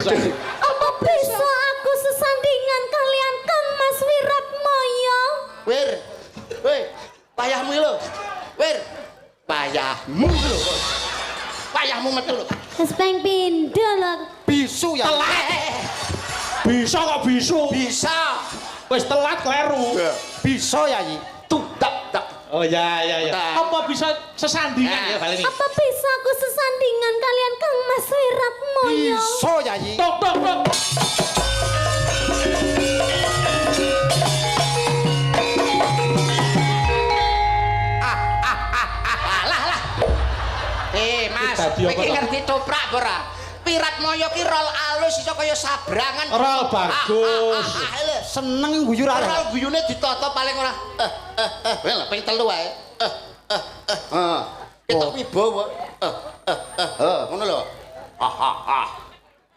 Apa bisa aku sesandingan kalian Kang Mas Wiratmoyo? Wir. Weh, payahmu lho. Wir. Payahmu lho. Payahmu metu lho. Wis ping pindho lho. Bisu ya. Telat. Bisa kok bisu. Bisa. Wis telat kleru. Bisa ya iki. Tudak tak. Oh ya ya ya. Apa bisa sesandingan ya baleni? Apa bisa aku sesandingan kalian Kang Mas Wiratmoyo? Bisa ya iki. Tok tok tok. Lah lah. Mas, Dadi apa kowe iki to? ngerti toprak apa ora? Wiratmoyo ki rol alus iso kaya sabrangan. Rol bagus. Lho. Seneng guyu ra. Rol guyune ditata paling ora. Wel ping 3 wae. Heeh. Ketok wibawa. Ngono lho. Ha ha ha.